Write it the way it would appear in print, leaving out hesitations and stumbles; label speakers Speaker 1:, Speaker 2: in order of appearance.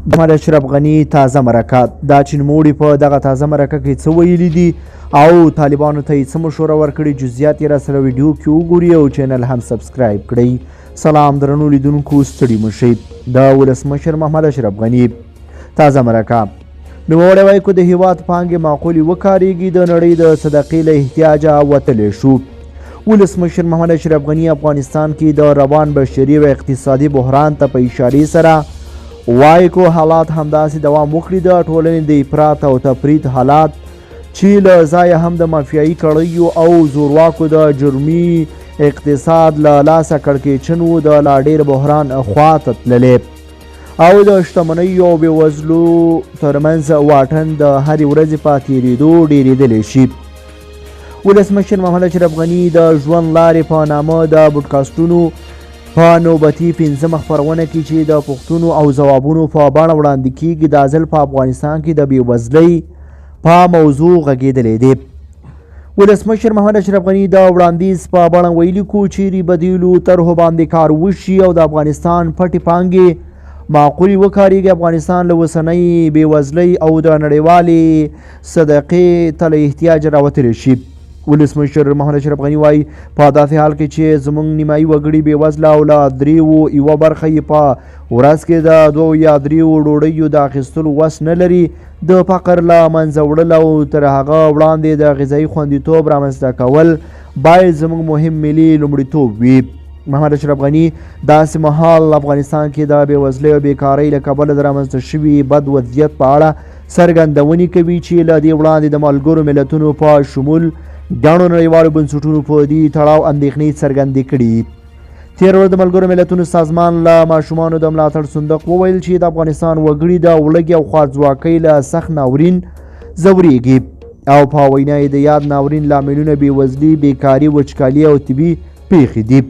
Speaker 1: محمد اشرف غني تازه مرکه. دا چې نوموړي په دغه تازه مرکه کې څه ویلي دي او طالبانو ته یې څه مشوره ورکړې، جزئیات یې راسره ویډیو کې وګوري او چینل هم سبسکرایب کړئ. سلام درنو لیدونکو، ستړي مه شئ. د ولسمشر محمد اشرف غني تازه مرکه. نوموړی وایي که د هیواد پانګې معقولې وکارېږي، د نړۍ د صدقې له احتیاجه وتلی شو. ولسمشر محمد اشرف غني افغانستان کې د روان بشري او اقتصادي بحران ته په اشارې سره وایي که حالات همداسې دوام وکړي، د ټولنې د افراط او تفریط حالات چې له ځایه هم د مافیایي کړیو او زورواکو د جرمي اقتصاد له لاسه کړکېچن وو، د لا ډېر بحران خوا ته تللی او د شتمنیو او بېوزلو ترمنځ واټن د هرې ورځې په تېرېدو ډېرېدلی شي. ولسمشر محمد اشرف غني د ژوند لارې په نامه د بوډکاسټونو په نوبتي پنځمه خپرونه کې چې د پوښتنو او ځوابونو په بڼه وړاندې کیږي، دا ځل په افغانستان کې د بېوزلۍ په موضوع غږېدلی دی. ولسمشر محمد اشرف غني د وړاندیز په بڼه ویلي کو چیرې بدیلو طرحو باندې کار وشي او د افغانستان پټې پانګې معقولې وکارېږي، افغانستان له اوسنۍ بېوزلۍ او د نړیوالې صدقې ته له احتیاج راوتلی شي. ولسمشر محمد اشرف غني وایي په داسې حال کې چې زموږ نیمایي وګړي بېوزله او له دریو یوه برخه یې په ورځ کې د دوو یا دریو ډوډیو د اخیستلو وس نه لري، د فقر له منځه وړل او تر هغه وړاندې د غذایي خوندیتوب رامنځته کول باید زموږ مهم ملي لومړیتوب وي. محمد اشرف غني داسې مهال افغانستان کې د بېوزلۍ او بېکارۍ له کبله د رامنځته شوي بد وضعیت په اړه څرګندونې کوي چې له دې وړاندې د ملګرو ملتونو په شمول ګڼو نړیوالو بنسټونو په دې تړاو اندېښنې څرګندې کړي. تېره ورځ د ملګرو ملتونو سازمان له ماشومانو د ملاتړ صندوق وویل چې د افغانستان وګړي د ولږې او خوارځواکۍ له سخت ناورین ځورېږي او په وینا یې د یاد ناورین لاملونه بېوزلي، بېکاري، وچکالي او طبي پېښې دي.